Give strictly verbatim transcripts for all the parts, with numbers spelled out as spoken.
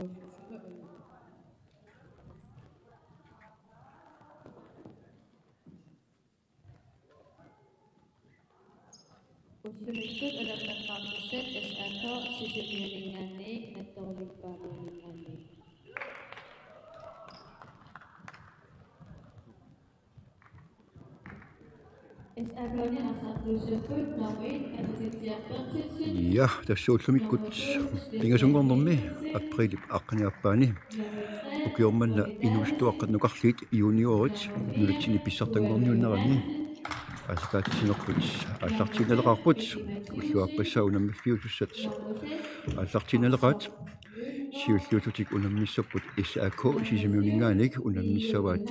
Ullumikkut unammeqqaartussat S A K Sisimiuninngaanniit Nattoralik Paamiuninngaanniit. S A K-ni arsartuussapput nummer et, Angutit Berthelsen. Ja, tassa ullumikkut pingasunngornermi aprilip aqqaniappaani ukioq manna inuusuttuaqqat nukarliit juniorit nunatsinni pissartanngorniunneranni aallakaatitsinerput aallartiinnaleqaarput. Ullut aappassaa unammiffiusussat aallartiinnaleqaat. Siulliullutik unammissapput S A K Sisimiuninngaanniit unammissavaat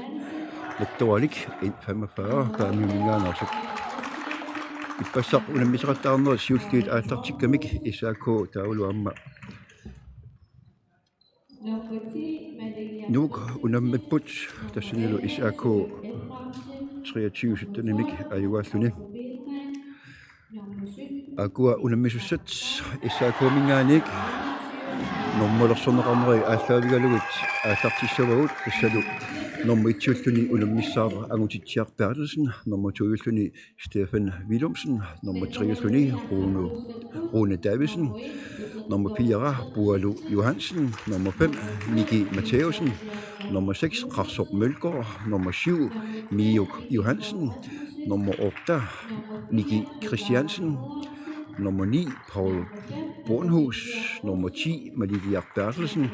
Nattoralik N femogfyrre Paamiuninngaanneersoq. Ippassaq unammisaqattaarnerit siulliit aallartikkamik S A K taavalu aamma Nuuk unammipput tassanilu S A K treogtyve syttenimik ajugaalluni. Aakkua unammisussat S A K-minngaanniit normulersorneqarneri aallaavigalugit aallartissavagut, tassalu nummer et-iulluni unammissaaq Angutitsiaq Berthelsen, nummer to-iulluni Stefan Willumsen, nummer tre-iulluni Rune, Rune Davidsen, nummer fire Pualu Johansen, nummer fem Miki Mathæussen, nummer seks Qarsoq Mølgaard, nummer syv Miuk Johansen, nummer otte Miki Christiansen, nummer ni Paul Bornhus, nummer ti Malikiaq Berthelsen,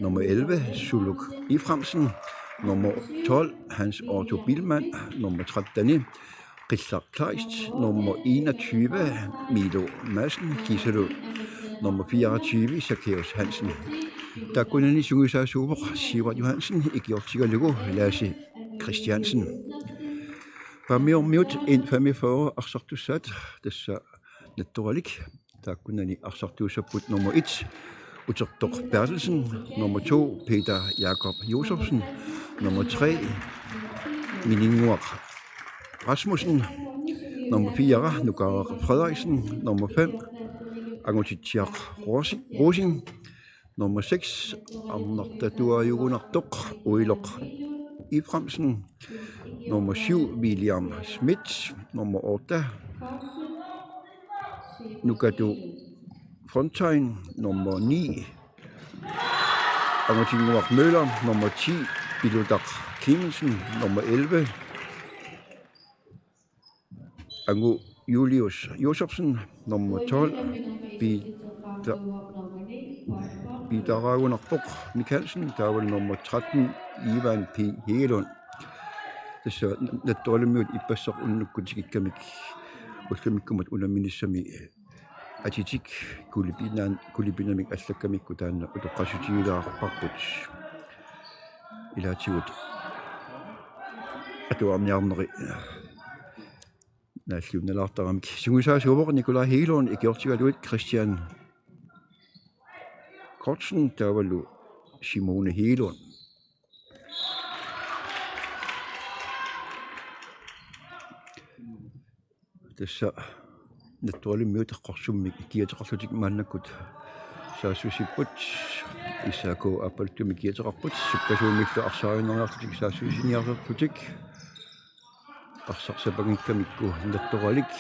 nummer elleve Suluk Efraimsen, nummer tolv Hans Otto Biilmann, nummer tretten Qillaq Kleist, nummer enogtyve Milo Madsen, kiisalu nummer fireogtyve Zacchaeus Hansen. Taakkunani sungiusaasuuvoq Sivert Johansen ikiortigalugu Lasse Christiansen. Paamiormiut N femogfyrre arsartussaat, tassa Nattoralik. Taakkunani arsartuussapput nummer et Utertoq Berthelsen, nummer to Peter Jakob Josefsen, nummer tre Mininnguaq Rasmussen, nummer fire Nukaaraq Frederiksen, nummer fem Angutitsiaq Rosi-, Rosing, nummer seks Arnartatuajugunartoq Uiloq Efraimsen, nummer syv William Schmidt, nummer otte Nukatu Fontain, nummer ni Angutinnguaq Møller, nummer ti Pilutaq Clemmensen, nummer elleve Angu Julius Josefsen, nummer tolv Peter, Peter Raagunarpoq Mikaelsen, taavalu nummer tretten Ivan P. Hegelund. Tassa Nattoralimiut ippassaq unnukkut tikikkamik ullumikkumut unamminissami atitik kulipinaan-, kulipinamik allakkamikku taanna utoqqassutigilaarparput. Ilaatigut atuarniarneri naalliunnalaartaramik. Sungiusaasuuvoq Nikolaj Hegelund ikiortigalugit Christian Kortsen taavalu Simone Hegelund. Tassa Nattoralimiut Qorsummik kiateqarlutik maannakkut saassussipput, S A K aappaluttumik kiateqarput, sukkasuumillu arsaarinneriarlutik saassussiniarlutik. Arsaq sapangikkamikku Nattoralik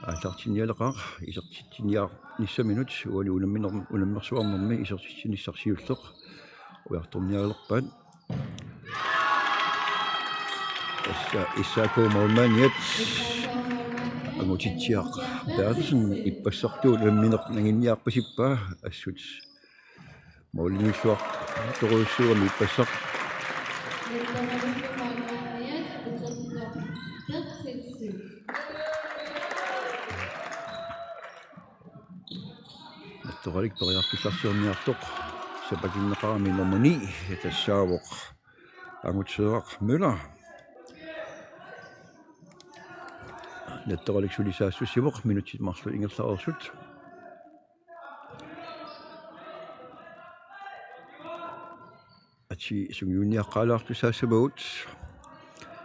aallartinnialeqaaq isertitsiniarnissaminut, uani unamminer-, unammersuarnermi isertitsinissaq siulleq ujartornialerpaat. Tassa S A K-p målmandiat Angutitsiaq Berthelsen ippassartuut unammineq nanginniarpasippaa, assut målinilluartorujussuugami ippassaq. Nattoralik periarfissarsiorniartoq sapatinneqarami nummer ni, tassaavoq Anguteeraq Møller. Nattoralik suli saassussivoq minutsit marluk ingerlareersut. Atii sungiunniaqqaalaartussaassavagut.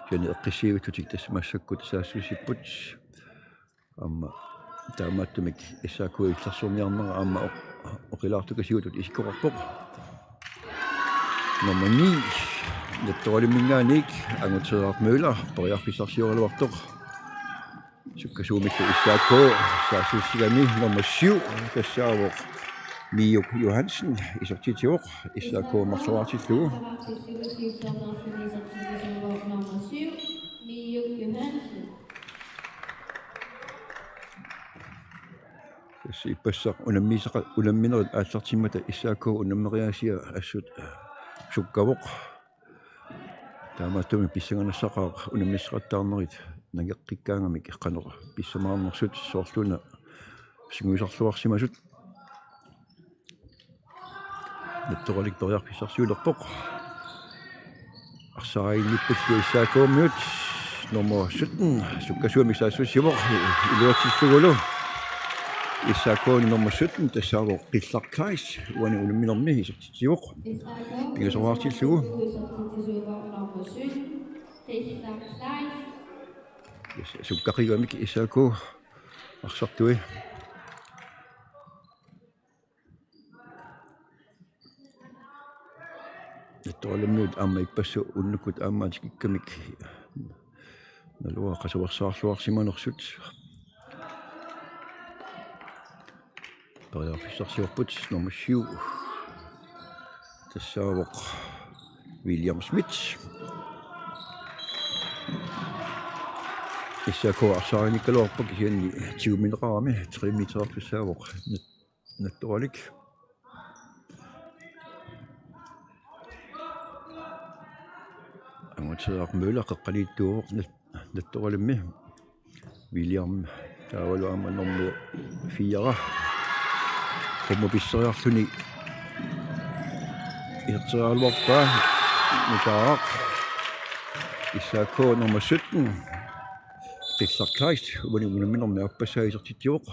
Kisianni eqqissiivillutik tassa massakkut saassussipput. Aamma Taamaattumik S A K illersorniarnera aamma oq-, oqilaartukasiutut isikkoqarpoq. Nummer ni, Nattoralimminngaanniit Anguteeraq Møller periarfissarsioraluartoq. Sukkasuumillu S A K saassussigami nummer syv, tassaavoq Miuk Johansen, isertitsivoq S A K marloraartillugu. Tassa ippassaq unammisaqa-, unamminerit aallartimmata S A K unammeriaasia assut sukkavoq. Taamaattumik pissanganassaaq unammissaqattaarnerit nangeqqikkaangamik qanoq pissamaarnersut soorluuna sungiusarluarsimasut. Nattoralik periarfissarsiulerpoq. Arsaarinnippalu S A K-miut nummer sytten, sukkasuumik saassussivoq iluatsillugulu. S A K-mi nummer sytten, tassaavoq Qillaq Kleist, uani unamminermi isertitsivoq. Pingasoraartillugu. Yes, sukkaqigamik S A K arsartui. Nattoralimmiut aamma ippassaq unnukkut aamma tikikkamik naluara qasuersaarluarsimanersut. Periarfissarsiorput nummer syv. Tassaavoq William Schmidt. S A K arsaarinikkaluarpoq kisianni tiguneqarami tre meter tassaavoq Nat-, Nattoralik. Anguteeraq Møller qeqqaniittuuvoq Nat-, Nattoralimmi. William taavalu aamma nummer fire. Qummut pisseriarluni iserteriaraluarpaa nutaaq. S A K nummer sytten. Qillaq Kleist, uani unamminermi aappassaa isertitsivoq.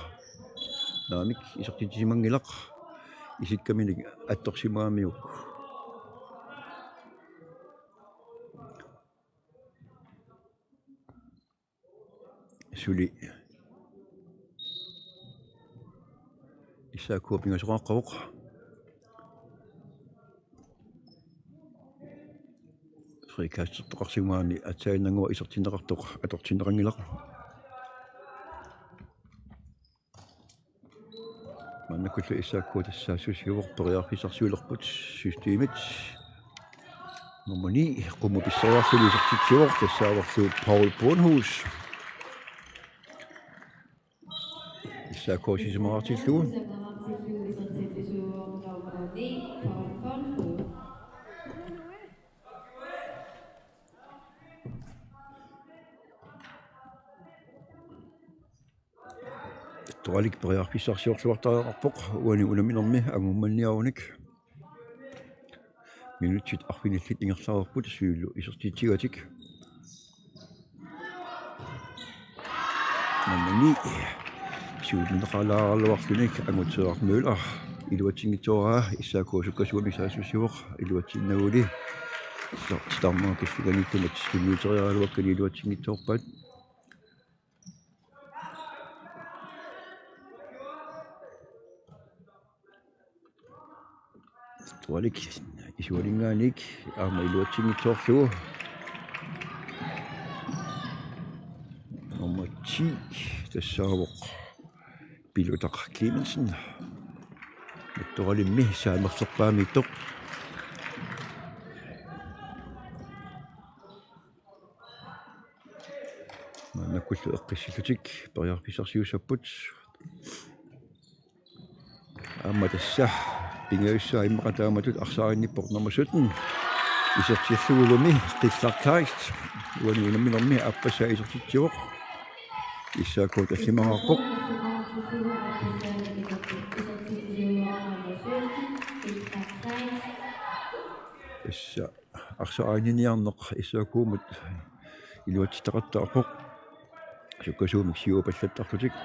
Naamik, isertitsisimanngilaq. Isikkaminik attorsimagamiuk. Suli S A K pingasoqaqqavoq. Frikastertoqarsimaani aatsaannguaq isertinneqartoq atortinneqanngilaq. Maannakkullu S A K tassa saassussivoq, periarfissarsiulerput systemit. Nummer ni, qummut pisseriarluni isertitsivoq, tassaavorlu Paul Bornhus. S A K sisamaqartillugu. Nattoralik periarfissarsiorluartariaqarpoq uani unamminermi angummanniarunik. Minutsit arfinillit ingerlareerput siulleq isertitsigatik. Nummer ni. Siuminneqalaaraluarluni Anguteeraq Møller iluatsinngitsooraa, S A K sukkasuumik saassussivoq, iluatsinnaguli. Titarnerup kalliganiittumut tunniuteriaraluakkani iluatsinngitsoorpaat. Nattoralik isuaninngaanniit aamma iluatsinngitsoorlugu. Nummer ti tassaavoq Pilutaq Clemmensen. Nattoralimmi saamerlerpaamiittoq. Maannakkullu eqqissillutik periarfissarsiussapput. Aamma tassa pingajussaa immaqa taamatut arsaarinniippoq nummer sytten. Isertillugulumi Qillaq Kleist uani unamminermi aappassaa isertitsivoq. S A K tallimaqarpoq. Tassa arsaarinniarneq S A K-mut iluatsitaqattaarpoq. Sukkasuumik siuapallattarlutik.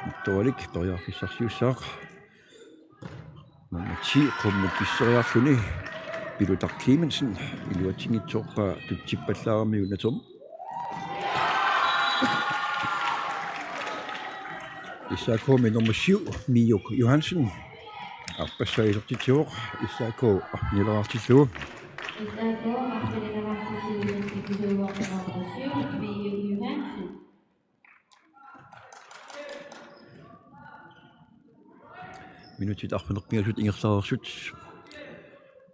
Nattoralik periarfissarsiussaaq. Nummer ti qummut pisseriarluni Pilutaq Clemmensen iluatsinngitsoorpaa tutsippallaaramiuk natermut. S A K-mi nummer syv, Miuk Johansen. Arpassaa isertitsivoq, S A K arfinileqartillugu. S A K arfinileqartillugu isertitsisuuvoq nummer syv, Miuk Johansen. Minutsit arfineq-pingasut ingerlareersut.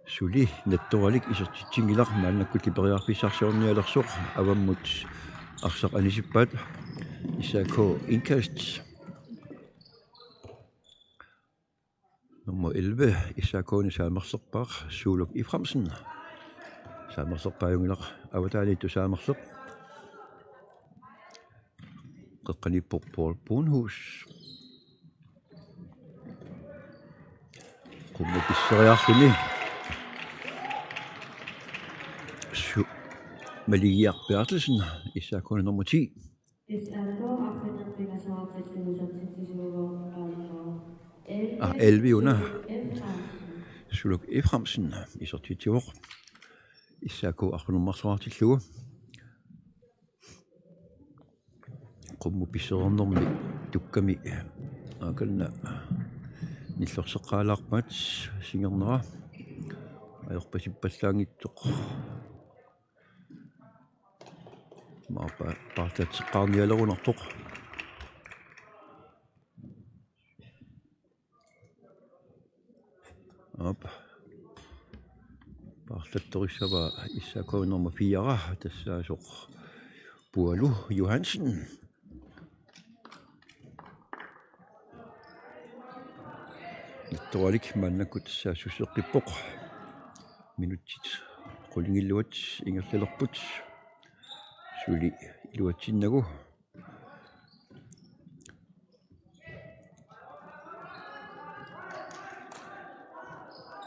Suli Nattoralik isertitsinngilaq, maannakkulli periarfissarsiornialersoq avammut arsaq anisippaat. S A K indkast. Nummer elleve, S A K-mi saamerlerpaaq, Suluk Efraimsen. Saamerlerpaajunngilaq, avataaniittoq saamerleq. Qeqqaniippoq Paul Bornhus. Qummut pisseriarluni. Su-, Maligiaq Berthelsen, S A K nummer ti. Ah, elleve una. Suluk Efraimsen isertitsivoq. S A K arfineq-marloqartillugu. Qummut pissereernermi tukkami aakanna nillerseqqaalaarpaat singernera. Ajorpasippallaanngitsoq. Maappa paarlatseqqaarnialerunarpoq. Aap. Paarlattorissavaa S A K nummer fire, tassaasoq Pualu Johansen. Nattoralik maannakkut saassusseqqippoq. Minutsit qulingiluat ingerlalerput. Suli iluatsinnagu.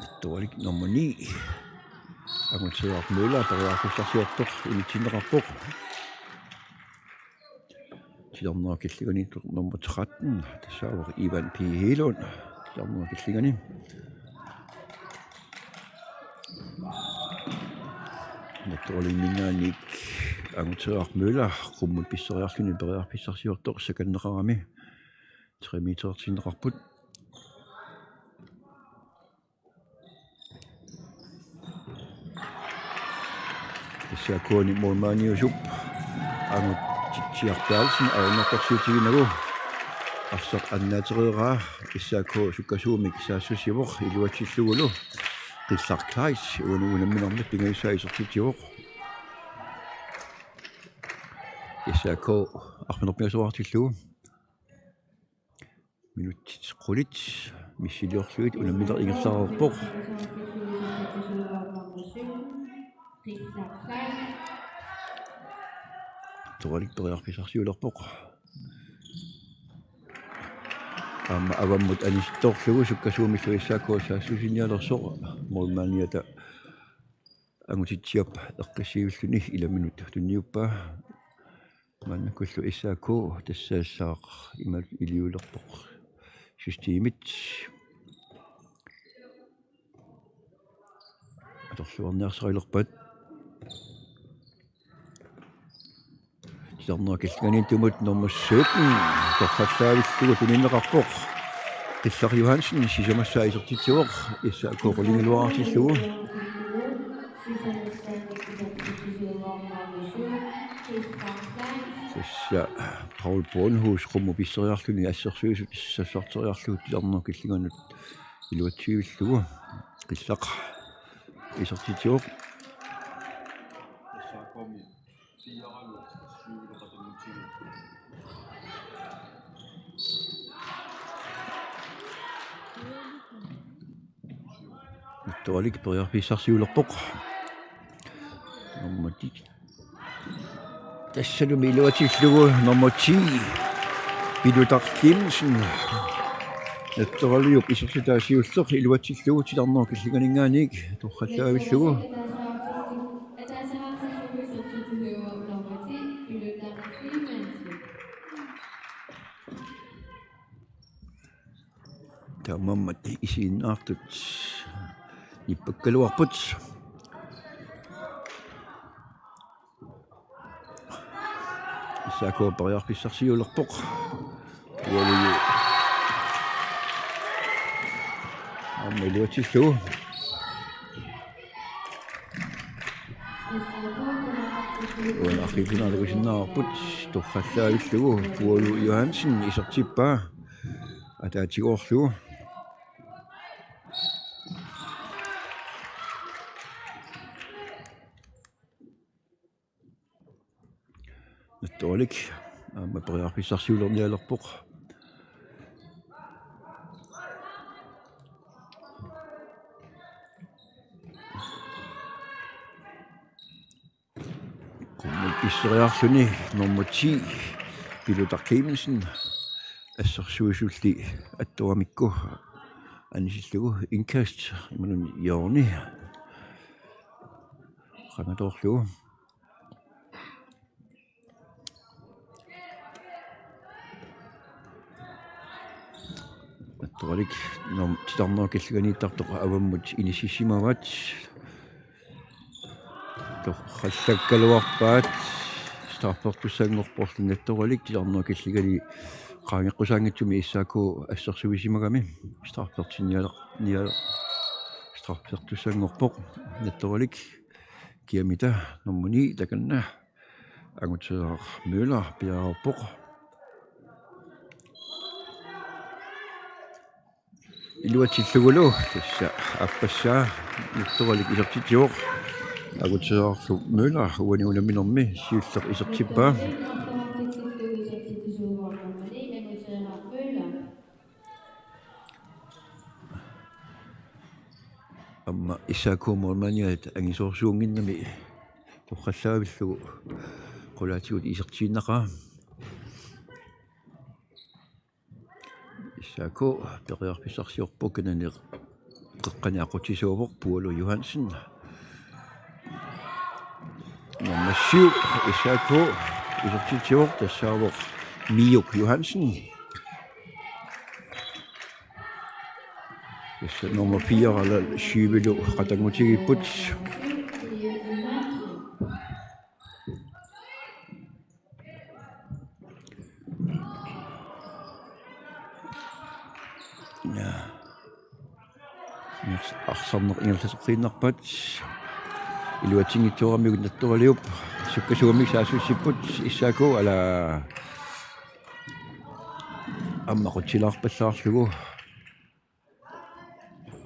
Nattoralik nummer ni. Anguteeraq Møller periarfissarsiortoq unitsinneqarpoq. Titarnerup killinganiittoq nummer tretten, tassaavoq Ivan P. Helund. Titarnerup killingani. Nattoralinninngaanniit Anguteeraq Møller qummut pisseriarluni periarfissarsiortoq sakanneqarami. Tre meterertinneqarput. S A K-mi målmandiusup Anguteeraq Berthelsen ajornartorsiutiginagu arsaq annaatereeraa. S A K sukkasuumik saassussivoq iluatsillugulu. Qillaq Kleist uani unamminermi pingajussaa isertitsivoq. S A K arfineq-pingasoqartillugu. Minutsit qulit missiliorlugit unammineq ingerlareerpoq. Nattoralik periarfissarsiulerpoq. Aamma avammut anisittorlugu sukkasuumillu S A K saassussinialersoq, målmandiata Angutitsiap eqqissiivilluni ilaminut tunniuppaa. Maannakkullu S A K tassaassaaq imaluunniit iliuulerpoq systemit. Atorluarniarsarilerpaat. Titarnerup killinganiittumut nummer sytten torrallaavillugu tunineqarpoq. Qillaq Johansen sisamassaa isertitsivoq, S A K qulingiluaartillugu. Tassa Paul Bornhus qummut pisseriarluni assersuisut sassarteriarlugu titarnerup killinganut iluatsiivillugu. Qillaq isertitsivoq. Nattoralik periarfissarsiulerpoq. Nummer ti. Tassalumi iluatsillugu nummer ti. Pilutaq Clemmensen. Nattoraliup isertitaa siulleq iluatsillugu titarnerup killinganinngaanniit torrallaavillugu. Taamaammat isiginnaartut nippakkaluarput. S A K periarfissarsiulerpoq. Pualu aamma iluatsillugu. Uani arriitsunaarlugu sinnaavarput torrallaavillugu Pualu Johansen isertippaa ataatigoorlugu. Nattoralik aamma periarfissarsiulernialerpoq. Qummut pisseriarluni nummer ti, Piluta Clemensen, assersuisulli attoramikku anisillugu indkast imaluunniit hjørne qangatoorlugu. Nattoralik nom-, titarnerup killinganiittartoq avammut inississimavaat. Torrallakkaluarpaat. Straffertussanngorporlu Nattoralik titarnerup killingani qaangeqqusaanngitsumi S A K assersuisimagami. Straffertinnialer-, nialer-, straffertussanngorpoq Nattoralik. Kiamita nummer ni takanna. Angutseriaq Møller piareerpoq. Iluatsillugulu tassa aappassaa Nattoralik isertitsivoq. Angutseriarlu Møller uani unamminermi siulleq isertippaa. Aamma S A K-p målmandiat angisoorsuunnginnami torrallaavillugu qulaatigut isertiinnaqaat. S A K periarfissarsiorpoq, kanani qeqqani aqutsisuuvoq Pualu Johansen. Nummer syv, S A K isertitsivoq, tassaavoq Miuk Johansen. Tassa nummer fire aamma syvilu qatanngutigipput. Ja. Arsarneq ingerlateqqiinnarpaat. Iluatsinngitsooramiuk Nattoraliup sukkasuumik saassussipput, S A K ala aamma aqutsilaarpallaarlugu.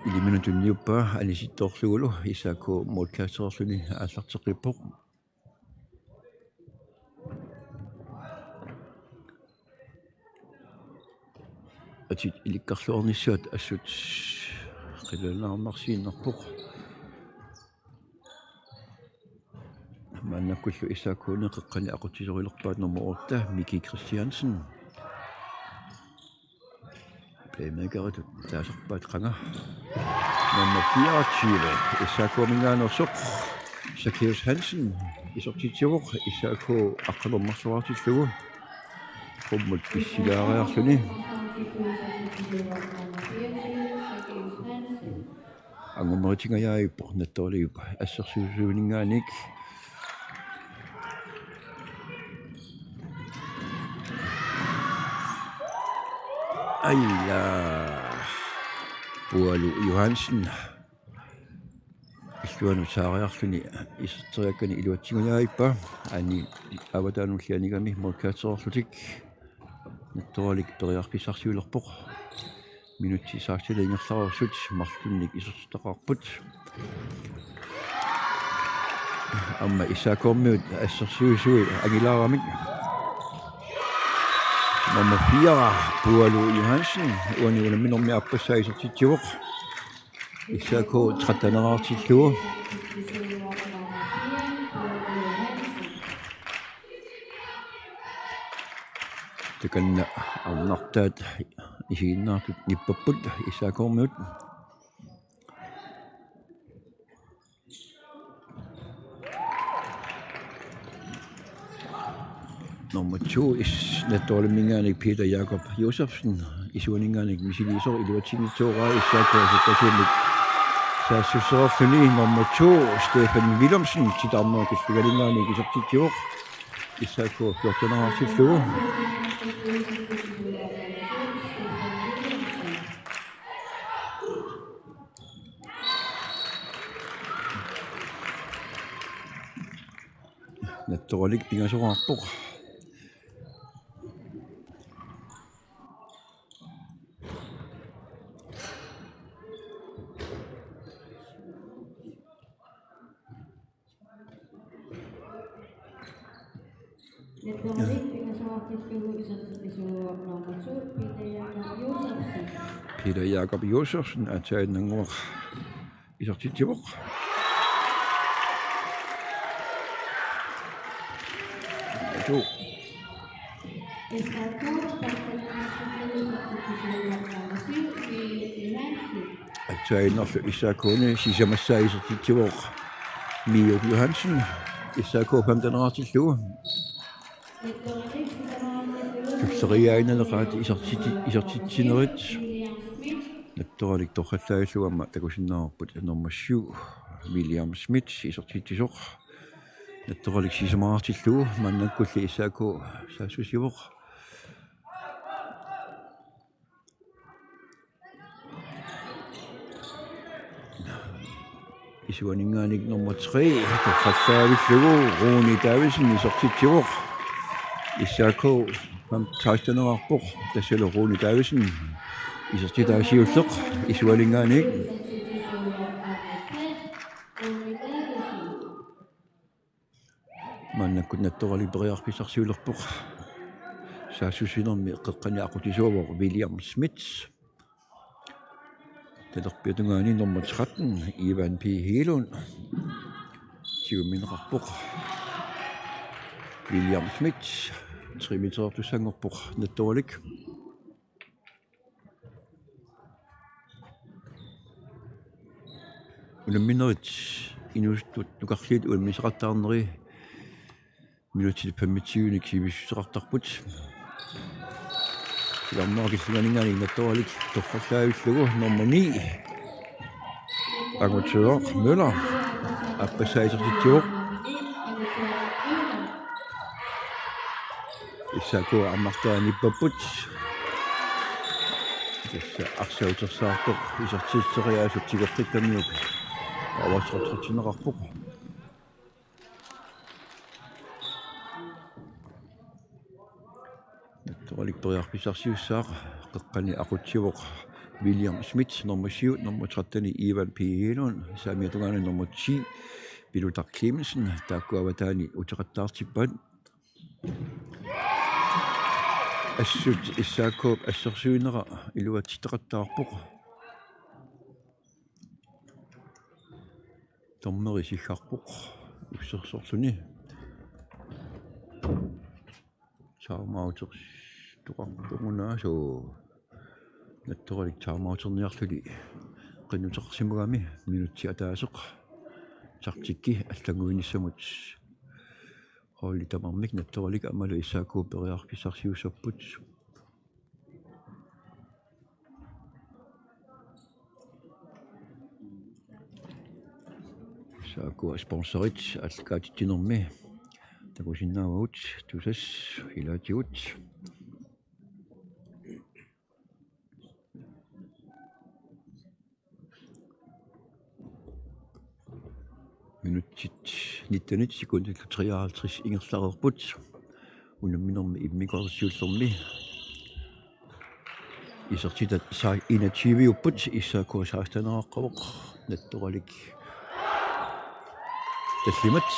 Iliminut tunniuppaa anisittoorlugulu, S A K målkasteriluni aallarteqqippoq. Atit ilikkarluarnissaat assut qilaluarnarsiinnarpoq. Maannakkullu S A K-mi qeqqani aqutsisorilerpaat nummer otte, Miki Christiansen. Playmakeritut taasarpaat qanga. Nummer fireogtyve, S A K-minngaanneersoq, Zacchaeus Hansen, isertitsivoq, S A K aqqaneq-marloraartillugu. Qummut pissilaariarluni. Angumeritingajaarpoq Nattoraliup assersuisuuninngaanniit. Aila. Pualu Johansen. Illuanut saariarluni iserteriakkani iluatsingajaarpaa. Aani avataanulli anigami målkasterillutik. Nattoralik periarfissarsiulerpoq. Minutsit seksten ingerlareersut marlunnik isertitaqarput. Aamma S A K-miut assersuisui angilaaramik. Nummer fire, Pualu Johansen, uani unamminermi aappassaa isertitsivoq. S A K tretten-eraartillugu. Takanna arnartaat isiginnaartut nippapput S A K-miut. Nummer to, S-, Nattoraliminngaanniit Peter Jakob Josefsen, isuaninngaanniit misiliisoq, iluatsinngitsooraa, S A K sukkasuumik saassussereerluni. Nummer to, Stefan Willumsen, titarnerup killinganinngaanniit isertitsivoq. S A K fjortenerartillugu. Nattoralik pingasoraarpoq. Peter Jakob Josefsen, aatsaannguaq isertitsivoq. Asu. Aatsaannguarlu S A K-ni sisamassaa isertitsivoq Mio Johansen, S A K femtenerartillugu. Tulleriiaannarneqaat isertitsi-, isertitsinerit. Nattoralik torrallaallugu aamma takusinnaavarput nummer syv, William Schmidt, isertitsisoq. Nattoralik sisamarartillugu, maannakkulli S A K saassussivoq. Isuaninngaanniit nummer tre, torrallaavillugu, Rune Davidsen isertitsivoq. S A K sekstenerarpoq, tassalu Rune Davidsen isertitaa siulleq, Isuaninngaanniit. Maannakkut Nattoralik periarfissarsiulerpoq. Saassussinermi qeqqani aqutsisuuvoq William Schmidt. Talerpiata tungaani nummer tretten, Ivan P. Hegelund. Tigummineqarpoq William Schmidt. Tre meterertussanngorpoq Nattoralik. Unamminerit inuusuttut nukarliit unammisaqattaarneri minutsit femogtyvenik sivissuseqartarput. Silarmara killinganinngaanniit Nattoralik torrallaavillugu nummer ni, Angutseeraq Møller, aappassaa isertitsivoq. S A K ammartaa nippapput. Tassa arsaq utersaartoq isertitseriaaseq tigoqqikkamiuk avarsartortinneqarpoq. Nattoralik periarfissarsiussaaq, qeqqani aqutsivoq William Schmidt, nummer syv, nummer tretten Ivan P. Hegelund, saamiata tungaani nummer ti Piluta Clemmensen, taakku avataani uteqattaartippaat. Assut S A K-p assersuinera iluatsitseqattaarpoq. Dommeri siggarpoq ussersorluni. Timeoutertoqarpoq una, suu. Nattoralik timeouterniarluni qinnuteqarsimagami minutsi ataaseq. Taktikki allannguinissamut. Holdit tamarmik Nattoralik aammalu S A K periarfissarsiussapput. S A K sponsorit aallakaatitsinermi takusinnaavagut, Tusass ilaatigut. Minutsit nittenit sekundillu treoghalvtreds ingerlareerput. Unamminermi immikkoortoq siullermi isertitat sa-, enogtyveupput, S A K seksteneqarpoq, Nattoralik tallimat.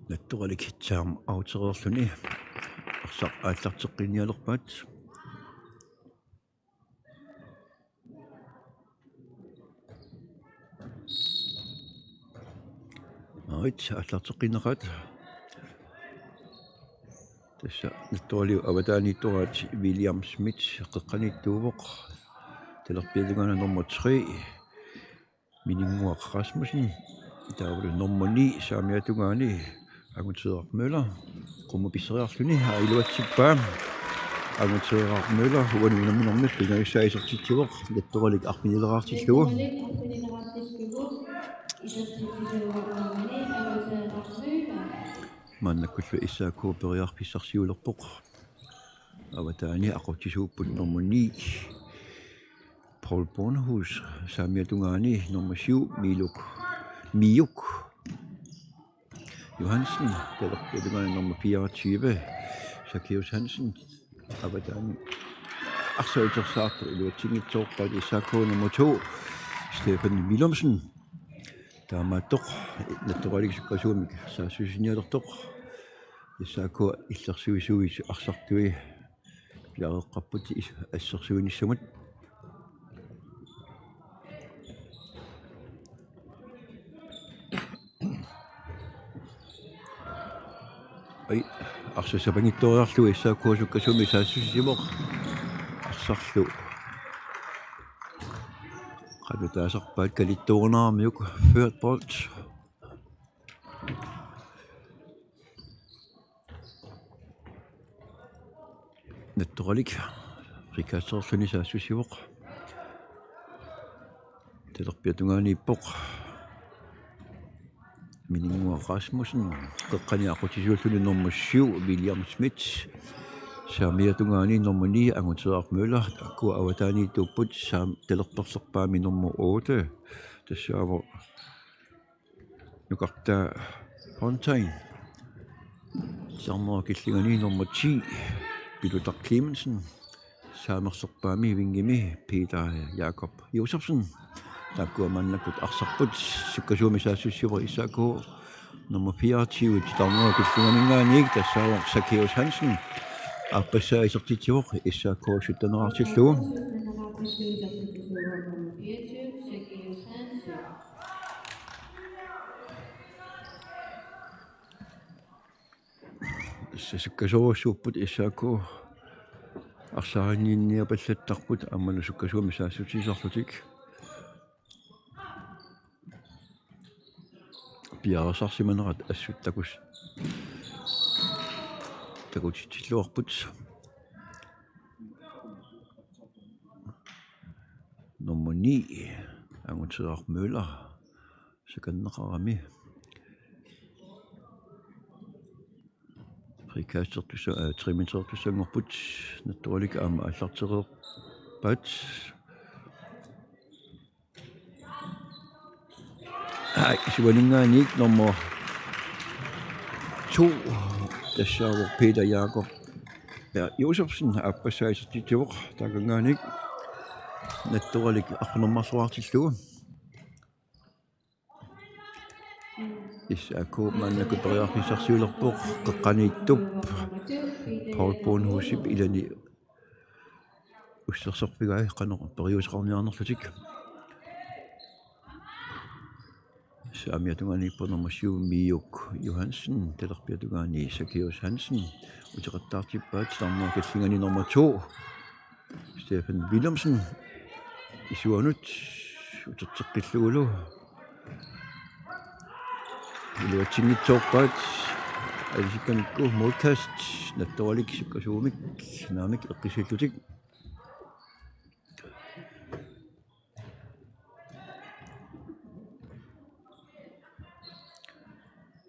Nattoralik timeoutereerluni arsaq aallarteqqinnialerpaat. Marit aallarteqqinneqaat. Tassa Nattoraliup avataaniittoraat William Schmidt qeqqaniittuuvoq. Talerpiata tungaani nummer tre, Mininnguaq Rasmussen. Taavalu nummer ni, saamiata tungaani, Angutseeraq Møller. Qummut pisseriarluni iluatsippaa. Anguteeraq Møller uani unamminermi pingajussaa isertitsivoq, Nattoralik arfinileraartillugu. Maannakkullu S A K periarfissarsiulerpoq. Avataani aqutsisuupput nummer ni, Paul Bornhus, saamiata tungaani nummer syv, Miluk, Miuk Johansen, talerpiata tungaani nummer fireogtyve, Zacchaeus Hansen, avataani arsaq utersaartoq, iluatsinngitsoorpaat S A K nummer to, Stefan Willumsen. Taamaattoq Nattoralik sukkasuumik saassussinialersoq. S A K illersuisuisa arsartui piareeqqapput is-, assersuinissamut. Ai, arsaq sapanngitsooriarlugu S A K sukkasuumik saassussivoq. Arsarlu qanoq taasarpaat, kalittuuneramiuk ført bold. Nattoralik frikasserluni saassussivoq. Talerpiata tungaaniippoq Mininnguaq Rasmussen, qeqqani aqutsisuulluni nummer syv, William Schmidt. Saamiata tungaani nummer ni, Anguteeraq Møller. Taakku avataaniittuupput, saam-, talerperlerpaami nummer otte. Tassaavoq nukartaa Fontaine. Siorna killingani nummer ti, Pilutaq Clemensen. Saamerlerpaami vingimi Peter Jakob Josefsen. Taakkua maannakkut arsarput, sukkasuumik saassussivoq S A K nummer fireogtyve, titarnerup killinganinngaanniit, tassaavoq Zacchaeus Hansen. Aappassaa isertitsivoq, S A K sytteneraartillugu. Tassa sukkasoorujussuupput S A K arsaarinninniapallattarput aammalu sukkasuumik saassussisorlutik. Piareersarsimanerat assut takus-, takutitsilluarput. Nummer ni, Anguteeraq Møller, sakanneqarami. Frikastertussa-, øh, treminutsertussanngorput, Nattoralik aamma aallartereerpaat. Ai, isuaninngaanniit nummer to, tassaavoq Peter Jakob, ja, Josefsen, aappassaa isertitsivoq, taakanngaanniit Nattoralik arfineq-marloraartillugu. S A K maannakkut periarfissarsiulerpoq, qeqqaniittup Paul Bornhusip ilani ussersorfigai qanoq periuseqarniarnerlutik. Saamiata tungaaniippoq nummer syv, Miuk Johansen, talerpiata tungaani Zacchaeus Hansen, uteqattaartippaat, titarnerup killingani nummer to, Stefan Willumsen, isuanut uterteqqillugulu iluatsinngitsoorpaat, alisikkamikku målkast, Nattoralik sukkasuumik naamik eqqissiillutik.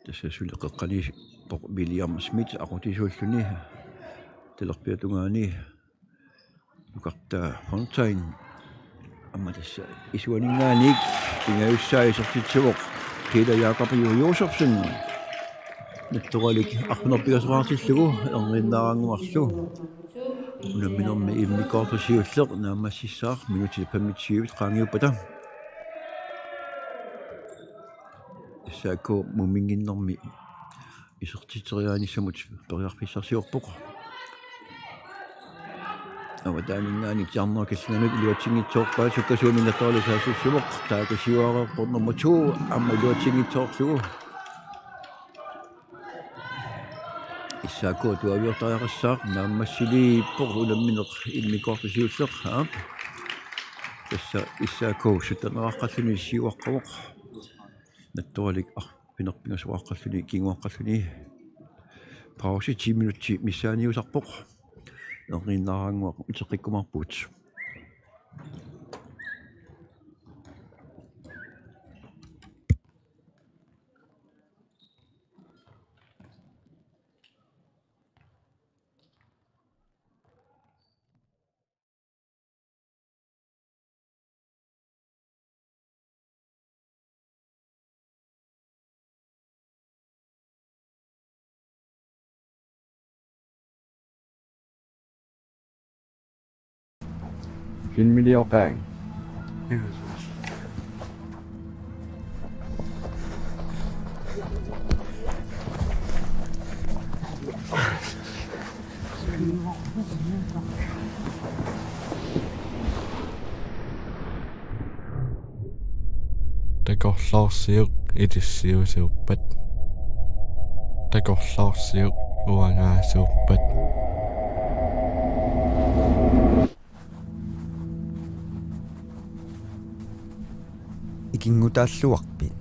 Tassa suli qeqqaniippoq William Schmidt aqutsisuulluni, talerpiata tungaani nukartaa Fontaine. Aamma tassa isuaninngaanniit pingajussaa isertitsivoq Peter Jakob Josefsen. Nattoralik arfineq-pingasoraartillugu erniinnaaranguarlu. Unamminermi immikkoortoq siulleq naammassissaaq minutsit femogtyve qaangiuppata. S A K muminnginnermi isertitseriaanissamut periarfissarsiorpoq. Avataaninngaanniit titarnerup killinganut iluatsinngitsoorpaat, sukkasuumik Nattoralik saassussivoq, taakku siuareerpoq nummer to, aamma iluatsinngitsoorlugu. S A K tuaviortariaqassaaq, naammassiliippoq unammineq immikkoortoq siulleq, aap. Tassa S A K sytteneraqqalluni siuaqqavoq. Nattoralik arfineq-pingasoraqqalluni kinguaqqalluni. Pause ti minutsit missaaniusarpoq. Erniinnaraannguaq uteqqikkumaarpugut. Filmilioqaanga. Takorloorsiuk ilissiusiuppat. Takorloorsiuk uangaasuuppat. Ikinngutaalluarpit?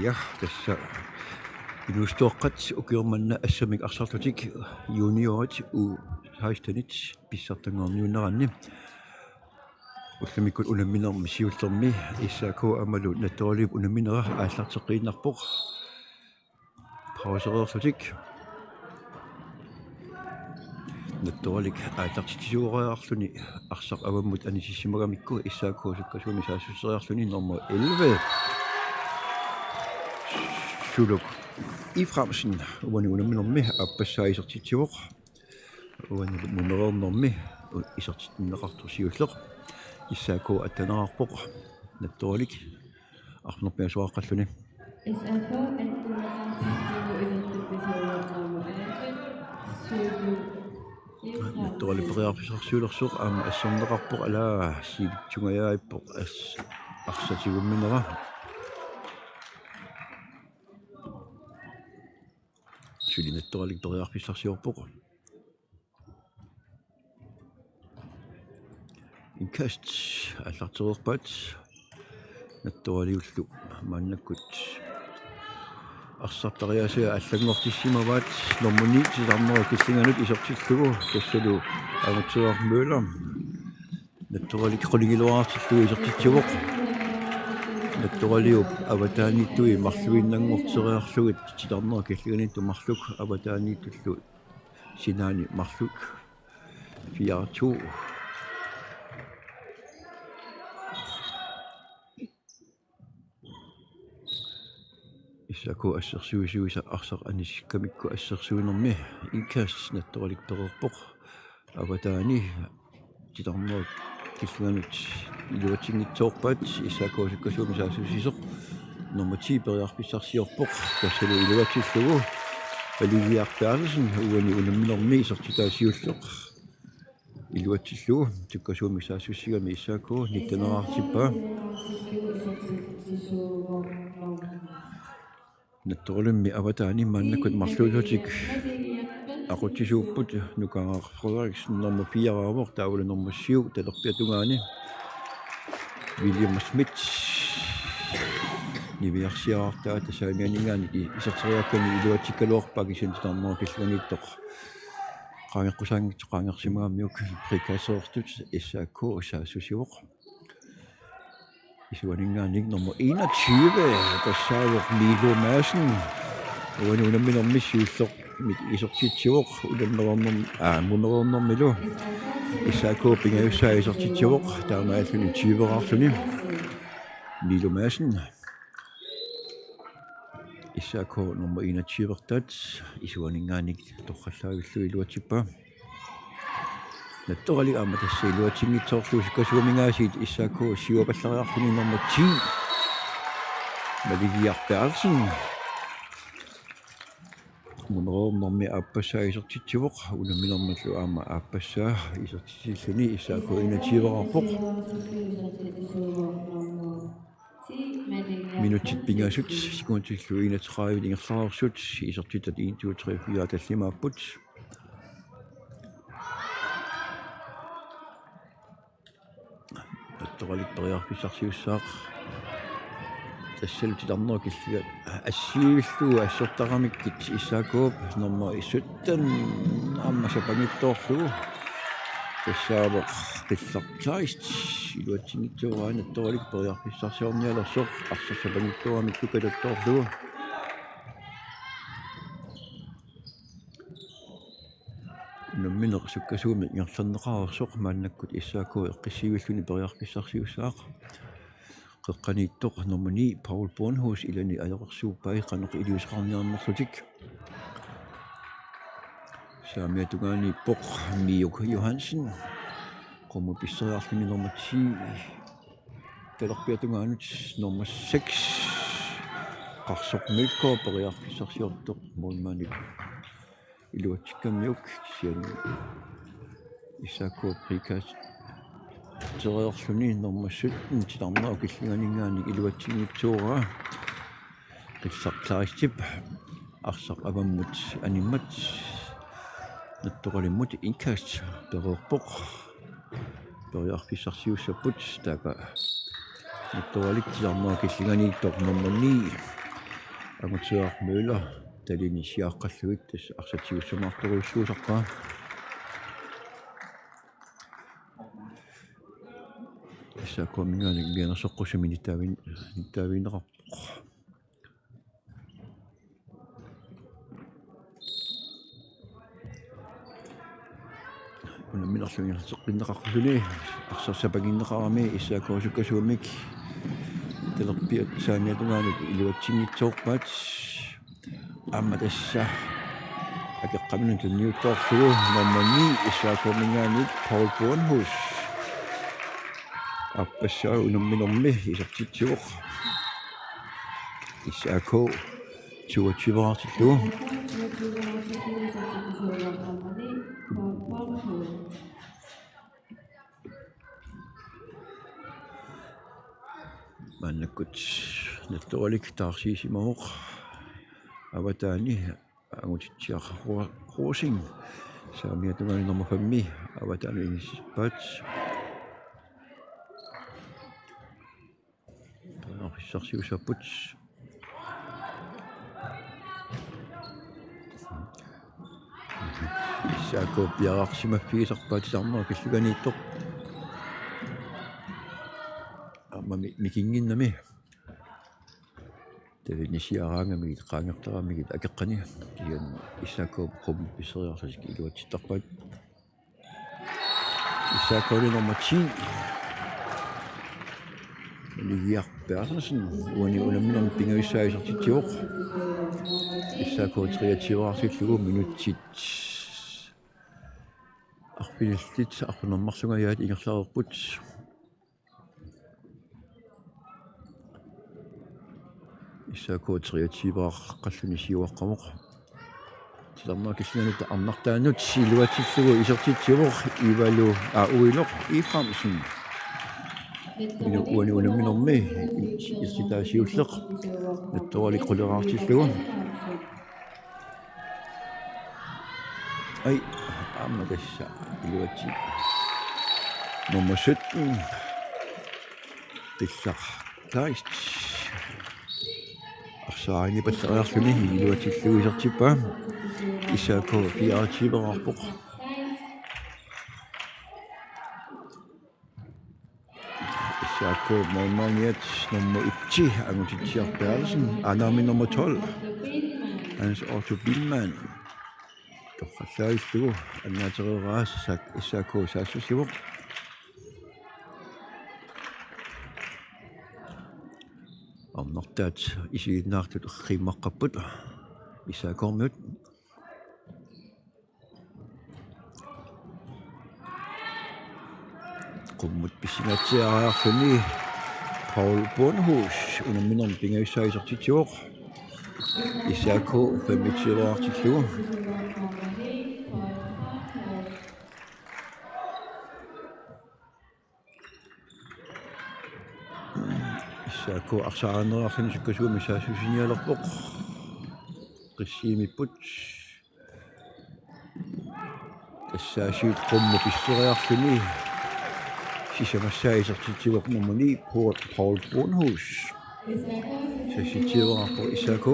Ja, tassa inuusuttuaqqat ukioq manna assammik arsarlutik juniorit U seksten-it pissartanngorniunneranni ullumikkut unamminermi siullermi S A K aammalu Nattoraliup unamminera aallarteqqiinnarpoq. Pausereerlutik Nattoralik aallartitsisuoriarluni arsaq avammut anisissimagamikku S A K sukkasuumik saassusseriarluni nummer elleve, Suluk Efraimsen, uani unamminermi aappassaa isertitsivoq. Uani mumereernermi isertitsinneqartoq siulleq. S A K atteneqarpoq. Nattoralik arfineq-pingasoqaqqalluni. S A K atteneqarpoq. Nattoralik periarfissarsiulersoq aamma asserneqarpoq, alaa, sivitsungajaappoq as-, arsaq tigumminera. Suli Nattoralik periarfissarsiorpoq. Indkast aallartereerpaat. Nattoraliullu maannakkut arsartariaasia allanngortissimavaat. Nummer ni, Titarnerup Killinganut isertillugu, tassalu Angutseraq Møller Nattoralik qulingiluaartillugu isertitsivoq. Nattoraliup avataaniittui marluinnanngorteriarlugit Titarnerup Killinganiittoq marluk avataaniittullu sinaani marluk. Fire to. S A K assersuisuisa arsaq anisikkamikku assersuinermi indkast Nattoralik pereerpoq. Avataani Titarnerup Killinganut iluatsinngitsoorpaat, S A K sukkasuumik saassussisoq. Nummer ti periarfissarsiorpoq, tassalu iluatsillugu Aligiaq Berthelsen, uani unamminermi isertitaa siulleq. Iluatsillugu sukkasuumik saassussigami S A K nitteneqartippaa. Nattoralimmi avataani maannakkut marluullutik aqutsisuupput. Nukaaraq Frederiksen nummer fire-raavoq, taavalu nummer syv talerpiata tungaani William Schmidt niviarsiaraartaa, tassaninngaanniit i-, iserteriakkani iluatsikkaluarpaa, kisianni Titarnerup Killinganiittoq qaangeqqusaanngitsoq qaangersimagamiuk frikasseertut S A K saassussivoq. Isuaninngaanniit nummer enogtyve, tassaavoq Milo Madsen. Uani unamminermi siullermik isertitsivoq unammereernerm-, aa, mumereernermilu. S A K pingajussaa isertitsivoq, taamaalilluni tyveraarluni. Milo Madsen. S A K nummer enogtyve-rtaat isuaninngaanniit torrallaavillugu iluatsippaa. Nattoralik aamma tassa iluatsinngitsoorlugu sukkasuumingaasiit S A K siuapallariarluni nummer ti, Maligiaq Berthelsen. Mumereernermi aappassaa isertitsivoq, unamminermillu aamma aappassaa isertitsilluni S A K enogtyve-raarpoq. Minutsit pingasut, sekundillu enogtredive ingerlareersut, isertitat en, to, tre, fire tallimaapput. Nattoralik periarfissarsiussaaq. Tassalu Titarnerup Killinga assigiivillugu assortaramikkit S A K-p nummer sytten aamma sapangitsoorlugu. Tassaavoq Qillaq Kleist iluatsinngitsooraa, Nattoralik periarfissarsiornialersoq arsaq sapangitsooramikkit katattoorlugu. Unammineq sukkasuumik ingerlanneqareersoq maannakkut S A K eqqissiivilluni periarfissarsiussaaq. Qeqqaniittoq nummer ni, Paul Bornhus, ilani ajoqersuuppai qanoq iliuuseqarniarnerlutik. Saamiata tungaaniippoq Miuk Johansen. Qummut pisseriarluni nummer ti talerpiata tungaanut, nummer seks Qarsoq Mølgaard periarfissarsiortoq målmandip iluatsikkamiuk, kisianni S A K frikassereerluni nummer sytten Titarnerup Killinganinngaanniit iluatsinngitsooraa. Qillaq Kleistip arsaq avammut animmat Nattoralimmut indkast pereerpoq. Periarfissarsiussapput, taava Nattoralik Titarnerup Killinganiittoq nummer ni, Angutsiaq Møller talini siaqqallugit tassa arsaq tigussumaartorujussuusarpaa. S A K-minngaanniit mianersoqqusumik nittaavin-, nittaavigineqarpoq. Unamminerluni ingerlateqqinneqarluni arsaq sapaginneqarami S A K sukkasuumik talerpiata saamiata tungaanut iluatsinngitsoorpaat. Aamma tassa akeqqaminut tunniuttoorlugu nummer ni S A K-minngaanniit Paul Bornhus. Aappassaa unamminermi isertitsivoq. S A K toogtyve-raartillugu. Maannakkut Nattoralik taarsiisimavoq. Avataani Angutitsiaq Ro-, Rosing. Saamiata tungaani nummer fem-i avataanut inissippaat. Periarfissarsiussaapput. S A K piareersimaffigisarpaat titarnerup killinganiittoq. Aamma mi-, mikinnginnami. Talini siaraangamigit, qaangertaramigit akeqqani. Kisianni S A K qummut pisseriarlutik iluatsittarpaat. S A K-mi nummer ti. Niviaq Berthelsen, uani unamminermi pingajussaa isertitsivoq. S A K treogtyve-raartillugu minutsit arfinillit arfineq-marlungajaat ingerlareerput. S A K treogtyve-raarluni siuaqqavoq. Titarnerup killinganiittoq arnartaanut iluatsillugu isertitsivoq Ivalu, aa, Uiloq Efraimsen. Inu-, uani unamminermi isertitaa siulleq. Nattoralik quleraartillugu. Ai, aamma tassa iluatsi. Nummer sytten. Pillaq Kleist. Arsaq aarinngipallariarluni iluatsillugu isertippaa. S A K fireogtyve-raarpoq. S A K målmandiat nummer et, Angutitsiaq Berthelsen, aa, naamik nummer tolv, Hans Otto Biilmann. Torrallaallugu annaatereeraat S A K saassussivoq. Arnartaat isiginnaartut qiimmaqqapput S A K-miut. Qummut pissangaatsiariarluni Paul Bornhus unamminermi pingajussaa isertitsivoq. S A K femogtyve-raartillugu. S A K arsaq aarineriarluni sukkasuumik saassussinialerpoq. Qissiimipput. Tassaasiit qummut pisseriarluni sisamassaa isertitsivoq nummer ni, Paul, Paul Bornhus. Seksogtyve-raarpoq S A K.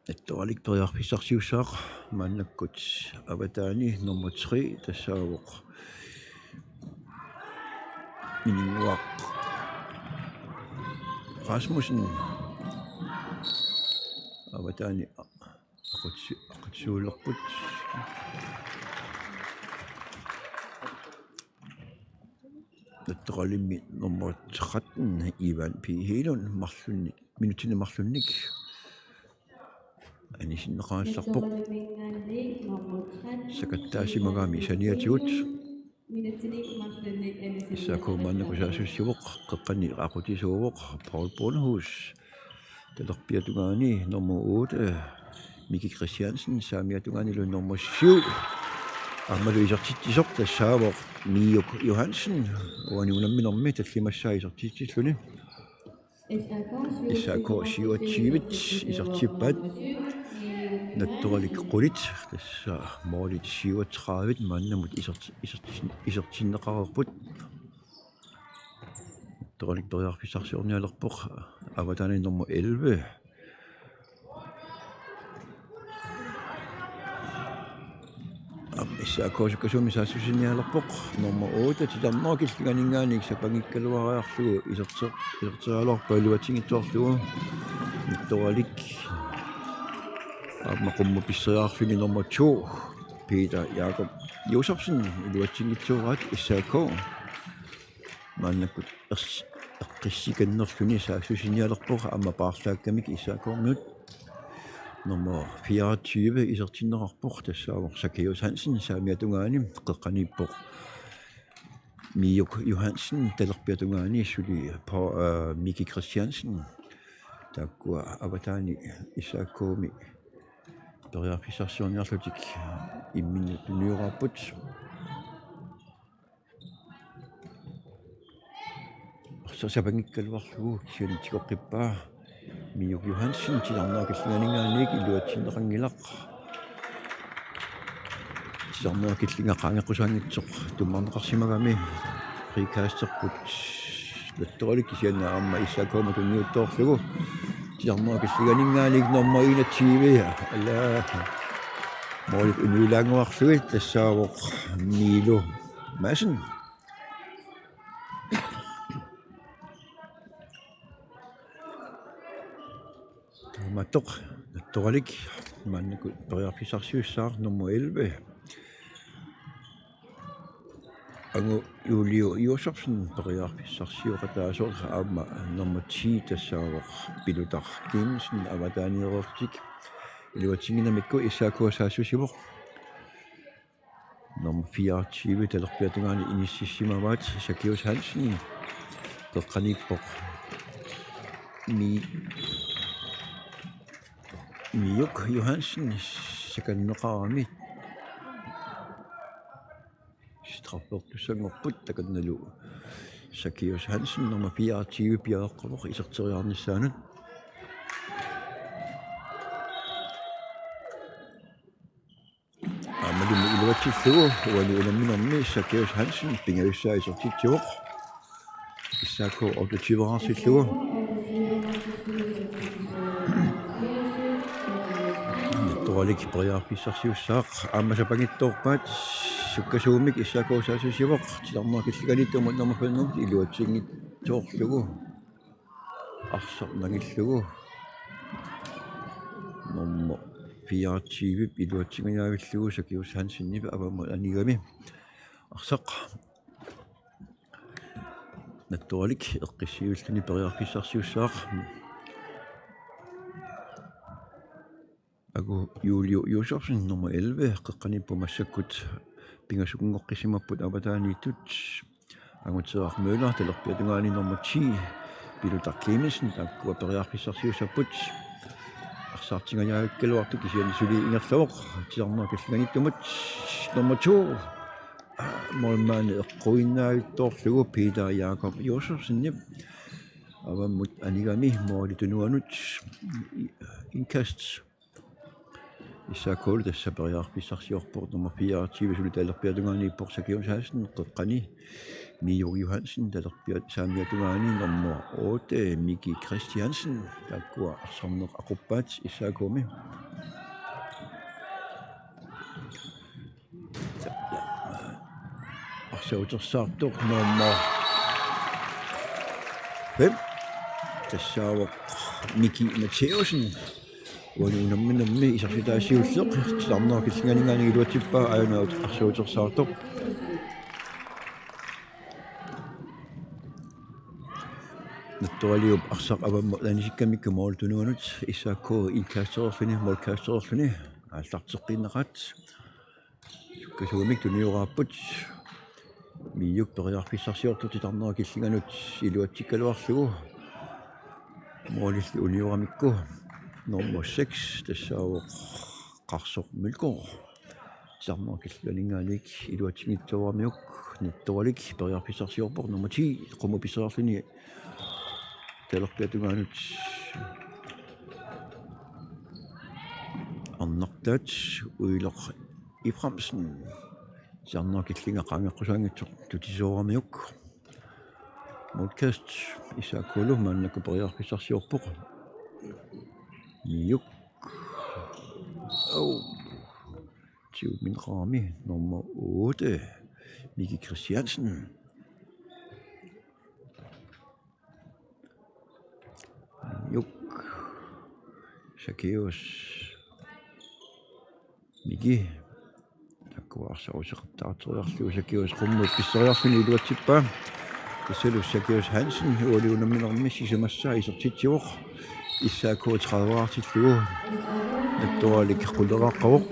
Nattoralik periarfissarsiussaaq maannakkut avataani nummer tre tassaavoq Mininnguaq Rasmussen. Avataani aqutsi-, aqutsisuulerput. Nattoralimmi nummer tretten, Ivan P. Hegelund, marlunnik, minutsini marlunnik anisinneqarallarpoq. Sakattaasimagami saniatigut. S A K maannakkut saassussivoq, qeqqani aqutsisuuvoq, Paul Bornhus. Talerpiata tungaani nummer otte, Miki Christiansen, saamiata tungaanilu nummer syv. Aammalu isertitsisoq tassaavoq Miuk Johansen, uani unamminermi tallimassaa isertitsilluni. S A K syvogtyve isertippaat. Nattoralik qulit, tassa målit syvogtredive maannamut iserti-, iserti-, isertinneqareerput. Nattoralik periarfissarsiornialerpoq, avataani nummer elleve. Aamma S A K sukkasuumik saassussinialerpoq, nummer otte, titarnerup killinganinngaanniit sapanngikkaluariarlugu iserter-, iserteriaraluarpaa iluatsinngitsoorlugu. Nattoralik aamma qummut pisseriarluni nummer to, Peter Jakob Josefsen, iluatsinngitsooraat S A K. Maannakkut ers-, eqqissikannerluni saassussinialerpoq aamma paarlaakkamik S A K-miut. Nummer fireogtyve isertinneqarpoq, tassaavoq Zacchaeus Hansen saamiata tungaani, qeqqaniippoq Miuk Johansen, talerpiata tungaani suli Po-, øh, Miki Christiansen. Taakkua avataani S A K-mi periarfissarsiorniarlutik imminnut tunioraapput. Arsaq sapanngikkaluarlugu kisianni tikoqqippaa. Miuk Johansen, titarnerup killinganinngaanniit iluatsinneqanngilaq. Titarnerup killinga qaangeqqusaanngitsoq tummarneqarsimagami frikasterput. Nattoralik kisianni aamma S A K-mut tunniuttoorlugu. Titarnerup killinganinngaanniit nummer enogtyve. Alla. Målit uniulaannguarlugit, tassaavoq Milo Madsen. Taamaattoq Nattoralik maannakkut periarfissarsiussaaq, nummer elleve, Angu Julio Josefsen, periarfissarsioqataasoq, aamma nummer ti, tassaavoq Pilutaq Clemensen, avataaniireerlutik. Iluatsinnginnamikku S A K saassussivoq. Nummer fireogtyve talerpiata tungaani inississimavaat, Zacchaeus Hansen. Qeqqaniippoq Mi-, Miuk Johansen, sakanneqarami. Straffertussanngorput, takannalu Zacchaeus Hansen, nummer fireogtyve, piareeqqavoq iserteriarnissaanut. Aammalumi iluatsillugu uani unamminermi Zacchaeus Hansen pingajussaa isertitsivoq. S A K otteogtyve-raarsillugu. Nattoralik periarfissarsiussaaq, aamma sapanngitsoorpaat, sukkasuumik S A K saassussivoq, titarnerup killinganiittumut nummer fem iluatsinngitsoorlugu. Arsaq nangillugu. Nummer fireogtyve iluatsinngajaavillugu Zacchaeus Hansenip avammut anigami. Arsaq. Nattoralik eqqissivilluni periarfissarsiussaaq. Angu Julio Josefsen, nummer elleve, qeqqaniippoq massakkut pingasukkunngoqqissimapput avataaniittut. Anguteraq Møller, talerpiata tungaani nummer ti, Pilutaq Clemensen, taakkua periarfissarsiussapput. Arsaartingajavikkaluartoq kisianni suli ingerlavoq, titarnerup killinganiittumut, nummer to. Målmandi eqquinnavittoorlugu Peter Jakob Josefsenip avammut anigami måli tunuanut. Indkast. S A K-lu tassa periarfissarsiorpoq, nummer fireogtyve suli talerpiata tungaaniippoq, Zacchaeus Hansen, qeqqani Miuk Johansen, talerpiata saamiata tungaani nummer otte, Miki Christiansen, taakkua arsarneq aquppaat S A K-mi. Arsaq utersaartoq nummer fem. Tassaavoq Miki Matthæussen. Uani unamminermi isertitaat siulleq. Titarnerup killinganinngaanniit iluatsippaa, aajuna arsaq utersaartoq. Nattoraliup arsaq avammut anisikkamikku måli tunuanut S A K indkastereerluni, målkastereerluni aallarteqqiinnaqaat. Sukkasuumik tunioraapput. Miuk periarfissarsiortoq titarnerup killinganut iluatsikkaluarlugu. Målillu unioramikku nummer seks, tassaavoq Qarsoq Mølgaard. Titarnerup killinganinngaanniit iluatsinngitsooramiuk. Nattoralik periarfissarsiorpoq, nummer ti, qummut pisseriarluni talerpiata tungaanut arnartaat Uiloq Efraimsen. Titarnerup killinga qaangeqqusaanngitsoq tutisooramiuk. Målkast S A K-lu maannakkut periarfissarsiorpoq. Miuk. Au. Tiuminqami nummer otte, Miki Christiansen. Juk. Sakius. Miki. Takuarsa useqattaarteriarlugu Sakius qummut pisseriarluni iluatsippaa. Tassalu Sakius Hansen uali unamminermi sisamassaa isertitsivoq. S A K tredive-artillugu. Nattoralik quleqaqqavoq.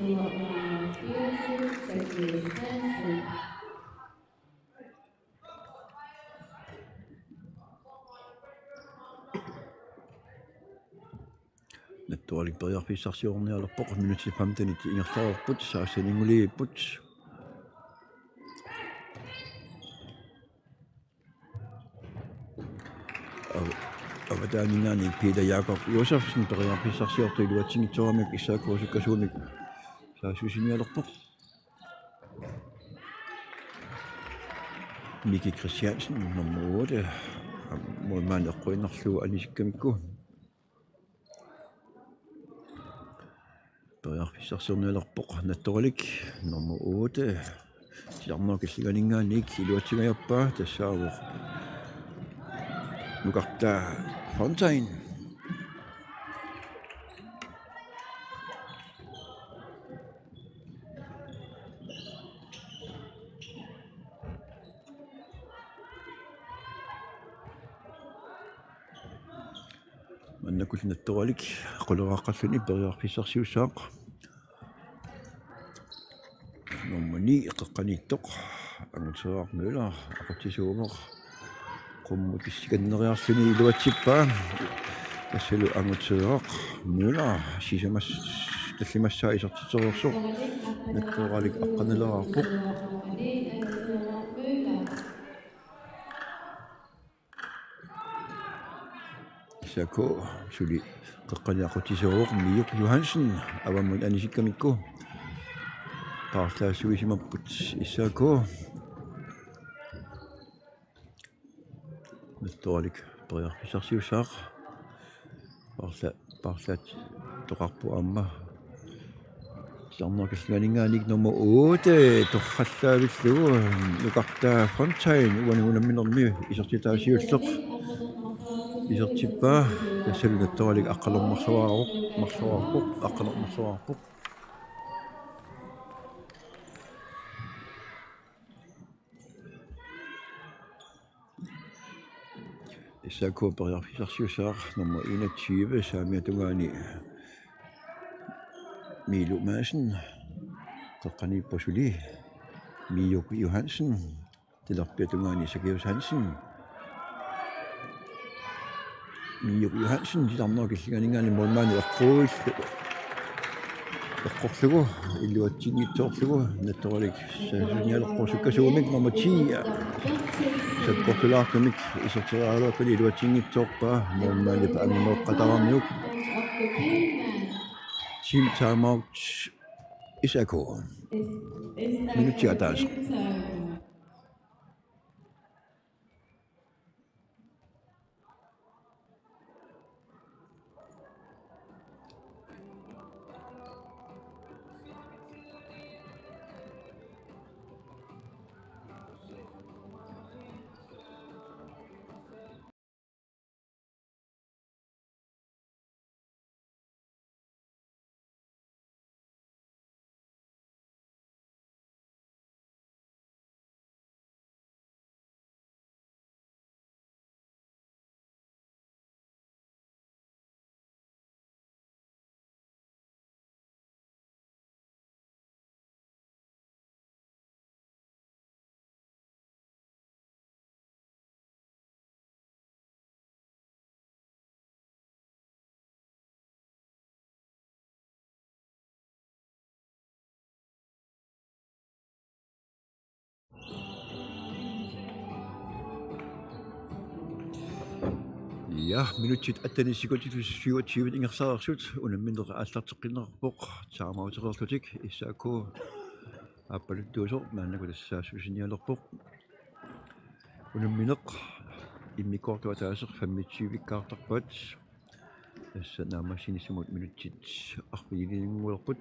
Nattoralik periarfissarsiornialerpoq, minutsit femtenit ingerlareerput, seksteninngulivipput. Av-, avataaninngaanniit Peter Jakob Josefsen periarfissarsiortoq iluatsinngitsoorami S A K sukkasuumik saassussinialerpoq. Miki Christiansen, nummer otte. Målmand eqquinnarlugu anisikkamikku. Periarfissarsiornialerpoq Nattoralik, nummer otte. Titarnerup killinganinngaanniit iluatsingajappaa tassaavoq nukartaa Fontaine. Maannakkut Nattoralik quleqaqqalluni periarfissarsiussaaq. Nummer ni, qeqqaniittoq, Anguteeraq Møller, aqutsisuuvoq. Qummut pissikanneriarluni iluatsippaa. Tassalu Anguteeraq Møller, sisamas-, tallimassaa isertitsereersoq. Nattoralik aqqanileraarpoq. S A K suli qeqqani aqutsisuuvoq, Miuk Johansen avammut anisikkamikku. Paarlaassuisimapput S A K. Nattoralik periarfissarsiussaaq. Paarla-, paarlaattoqarpoq aamma. Titarnerup killinganinngaanniit nummer otte torrallaavillugu nukartaa Fontaine uani unamminermi isertitaa siulleq isertippaa. Tassalu Nattoralik aqqaneq-marluaarpoq, marluaarpoq, aqqaneq-marluaarpoq. S A K periarfissarsiussaaq nummer enogtyve, saamiata tungaani Milu Madsen, qeqqaniippoq suli Miuk Johansen, titarpiata tungaani Sakius Hansen. Miuk Johansen, titarnerup killinganinngaanniit målmandi eqquil-, eqqorlugu, iluatsinngitsoorlugu, Nattoralik saassussinialerpoq sukkasuumik nummer ti. Sakkortulaartumik iserteriaraluarluni iluatsinngitsoorpaa, målmandip anguneqataaramiuk. Team timeout S A K. Minutsit ataaseq. Ja, minutsit attenit sekundit syvogtyve ingerlareersut, unammineq aallarteqqinneqarpoq, timeoutereerlutik, S A K aappaluttuusoq maannakkut saassussinialerpoq. Unammineq Immikkoortup ataaseq femogtyve-kkaartarpaat. Tassa naammassinissamut minutsit arfinilinngulerput.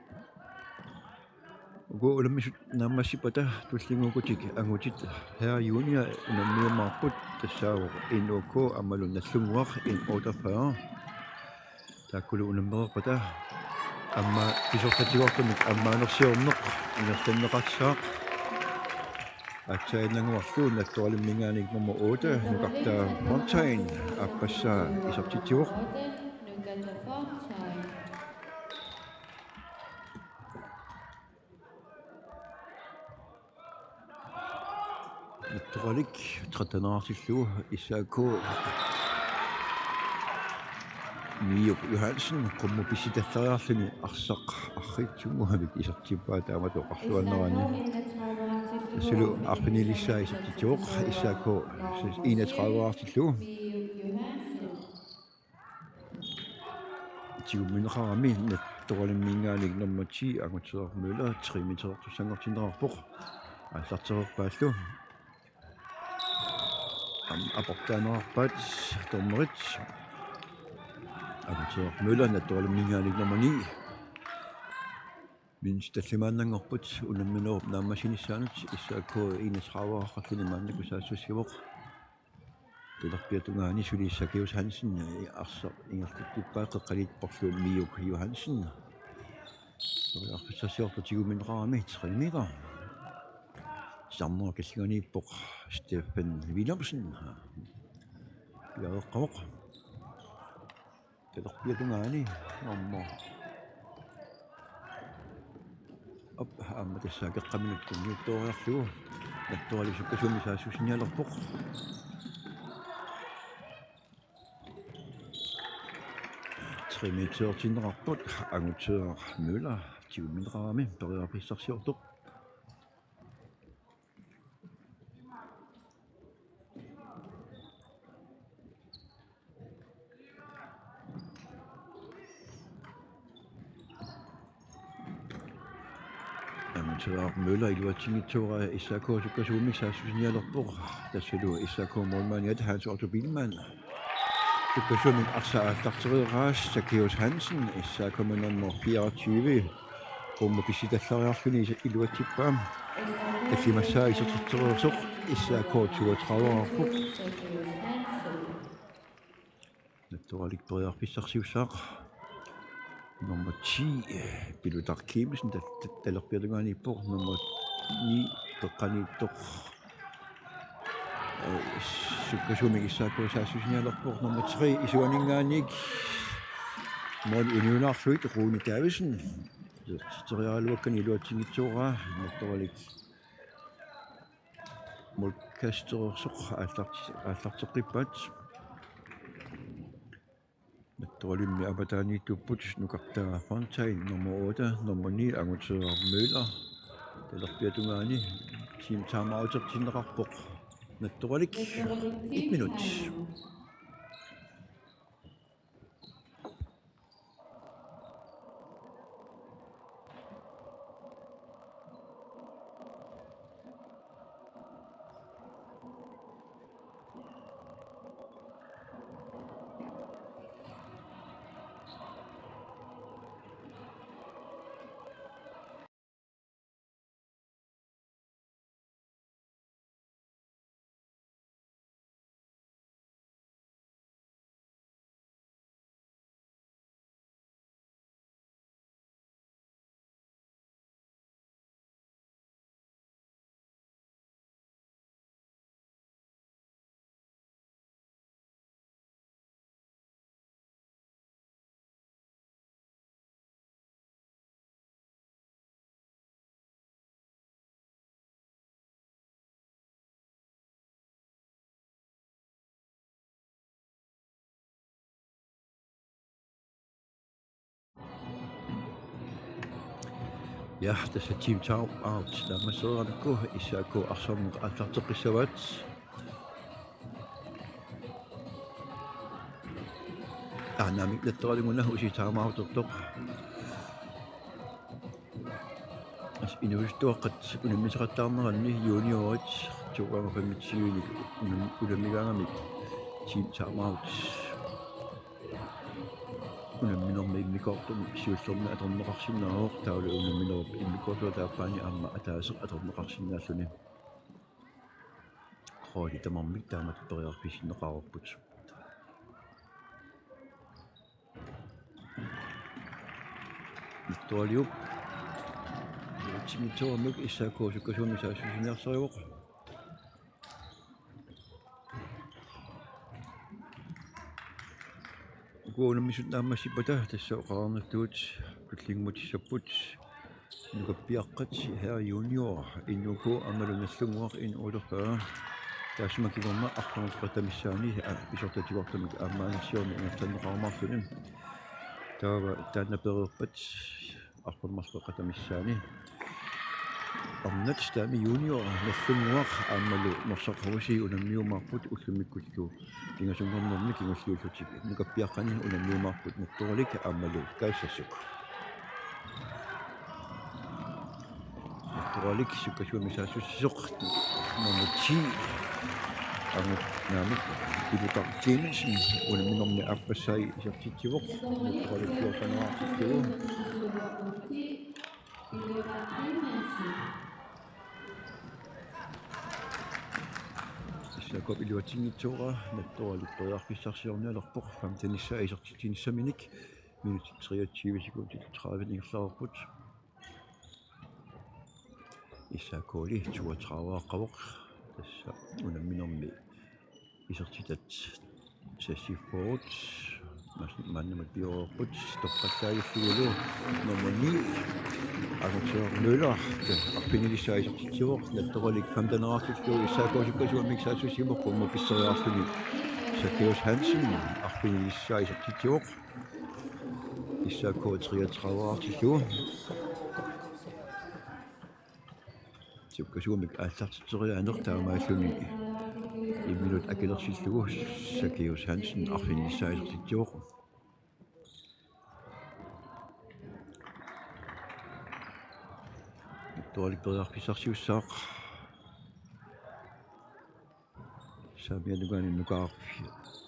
Uku unammisut naammassippata tullinnguukutik angutit herre junior unammiumaarput, tassaavoq N O K aammalu Nagdlunguaq N otteogfyrre. Taakkulu unammereerpata aamma pisortatigoortumik ammaanersiorneq ingerlanneqassaaq. Aatsaannguarlu Nattoralumminngaanniit nummer otte, Nukarta Fontain, aappassaa isertitsivoq. Nattoralik tretten-erartillugu, S A K Miuk Johansen qummut pissitallariarluni arsaq arriitsunnguamik isertippaa taamatut oqarluarnerani. Tassalu arfinilissaa isertitsivoq, S A K enogtredive-erartillugu. Tigummineqarami Nattoralumminngaanniit nummer ti, Anguteeraq Møller, tre meterertussanngortinneqarpoq. Aallartereerpaallu. Aamma aportaanerarpaat dommerit. Anguteeraq Møller, Nattoralumminngaanniit nummer ni. Minutsit tallimaannanngorput unamminerup naammassinissaanut, S A K enogtredive-rarluni maannakkut saassussivoq. Talerpiata tungaani suli Sakius Hansen, eh, arsaq ingerlatippaa, qeqqaniipporlu Miuk Johansen. Periarfissarsiortoq tigummineqarami tre meter. Silarnerup kalliganiippoq Steffen Wilhelmsen. Piareeqqavoq. Talerpiata tungaani nummer. Op, aamma tassa akeqqaminut tunniuttooriarlugu. Nattoralik sukkasuumik saassussinialerpoq. Tre meterertinneqarput, Anguteeraq Møller tigummineqarami periarfissarsiortoq. Anguteeraq Møller iluatsinngitsooraa S A K sukkasuumik saassussinialerpoq. Tassalu S A K målmandiat Hans Otto Biilmann. Sukkasuumik arsaq aallartereeraa, Sakius Hansen, S A K-mi nummer fireogtyve. Qummut pissitallariarluni iluatsippaa. Tallimassaa isertitsereersoq S A K toogtredive-rarpoq. Nattoralik periarfissarsiussaaq. Nummer ti, Pilutar Kimsen, ta-, ta-, talerpiata tungaaniippoq, nummer ni, qeqqaniittoq. Eh, sukkasuumik S A K saassussinialerpoq, nummer tre, isuaninngaanniit. Mål uniulaarlugu Rune Davidsen. Teriaraluakkani iluatsinngitsooraa, Nattoralik. Målkastereersoq aallart-, aallarteqqippaat. Nattoralimmi avataaniittuupput Nukarta Fontain nummer otte, nummer ni, Anguteeraq Møller. Talerpiata tungaani team timeoutertinneqarpoq. Nattoralik, et minut. Ja, tassa team timeout naammassereerakku, S A K arsarneq aallarteqqissavaat. Aa, naamik, Nattoralik una usi timeoutertoq. As inuusuttuaqqat unammisaqattaarneranni juniorit to gange femogtyve unam-, unammigaangamik Team timeout. Unamminermi immikkoortumi siullermik atorneqarsinnaavoq, taavalu unamminerup immikkoortuata aappaani aamma ataaseq atorneqarsinnaalluni. Holdit tamarmik taamatut periarfissinneqareerput. Nattoraliup iluatsinngitsooramiuk S A K sukkasuumik saassussiniarsarivoq. Uku unammisut naammassippata tassa oqarnittut tullinngutissapput. Nukappiaqqat Herre Junior, N U K aammalu Nagdlunguaq N otteogfyrre. Taassuma kingorna arfineq-marluk qatamissaani, a, pisortatigoortumik aamma annersiorneq ingerlanneqarumaarluni. Taava taanna pereerpat arfineq-marluk qatamissaani arnat taama Junior Nagdlunguaq aammalu Norsaq H C unammiumaarput, ullumikkullu pingasunngornermi kingulliullutik nukappiaqqani unammiumaarput Nattoralik aammalu Kaisersuuk. Nattoralik sukkasuumik saassussisoq nummer ti. Angut naamik Pilutaq Clemensen unamminermi aappassai isertitsivoq. Nattoralik fjortenaartitsivoq. S A K-p iluatsinngitsoora, Nattoralik periarfissarsiornialerpoq femtenissaa isertitsinissaminik. Minutsit treogtyve sekundit tredive ingerlareerput. S A K-li toogtredive-aaqqavoq. Tassa unamminermi isertitat seksogfyrre. Mas-, maannamut pioreerput. Toqqallaajullugu nummer ni. Angutsiaq Møller. Arfinilissaa isertitsivoq. Nattoralik femtenaartillugu S A K sukkasuumik saassussivoq, qummut pisseriarluni Zacchaeus Hansen arfinilissaa isertitsivoq. S A K treogtredive-aartillugu. Sukkasuumik aallartitseriaaneq taamaalilluni imminut akilersillugu Zacchaeus Hansen arfinilissaa isertitsivoq. Nattoralik periarfissarsiussaaq. Saamiata tungaani Nukaaq,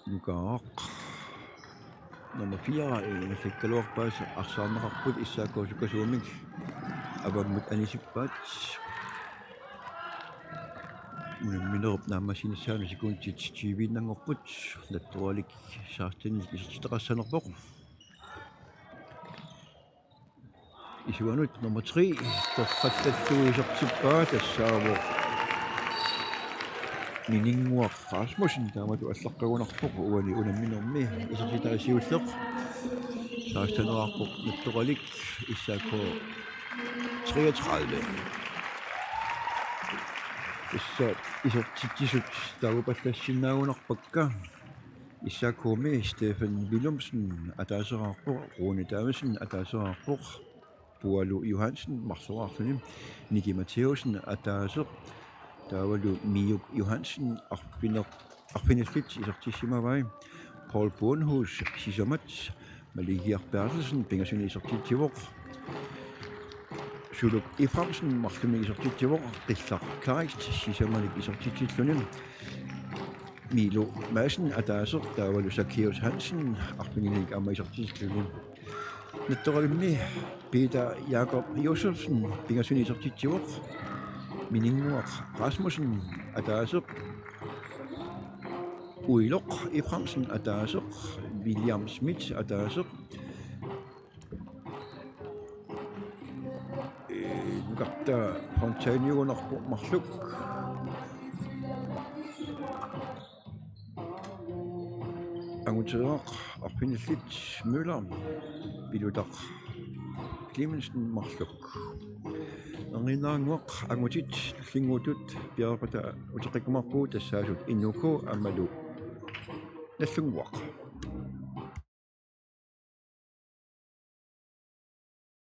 Nukaaq. Nummer fire, eh, ingerlakkaluarpaat arsaarneqarput S A K sukkasuumik avammut anisippaat. Unamminerup naammassinissaanut sekundit tyveinnanngorput. Nattoralik seksteninik isertitaqassanerpoq. Isuanut nummer tre, torrallallugu isertippaa, tassaavoq Mininnguaq Rasmussen, taamatut allaqqagunarpoq uani unamminermi isertitaa siulleq. Seksteneqarpoq Nattoralik, S A K treogtredive. Tassa isertitsisut taagupallassinnaajunarpakka. S A K-mi Stefan Willumsen ataaseqarpoq, Rune Davidsen ataaseqarpoq, Pualu Johansen marloraarluni, Niki Mathæussen ataaseq, taavalu Miuk Johansen arfineq-, arfinillit isertissimavai, Paul Bornhus sisamat, Maligiaq Berthelsen pingasuni isertitsivoq, Suluk Efraimsen marlunnik isertitsivoq, Qillaq Kleist sisamanik isertitsilluni, Milo Madsen ataaseq taavalu Zacchaeus Hansen arfinilinnik aamma isertitsilluni. Nattoralimmi Peter Jakob Josefsen pingasuni isertitsivoq, Mininnguaq Rasmussen ataaseq, Uiloq Efraimsen ataaseq, William Schmidt ataaseq, ee, nukarta Fontaniugunarpoq marluk. Anguteeraq arfinillit Møller, Pilutaq Clemensen marluk. Erniinnarannguaq angutit tullinnguuttut piareerpata uteqqikkumaarpugut, tassaasut N U K aammalu Nagdlunguaq.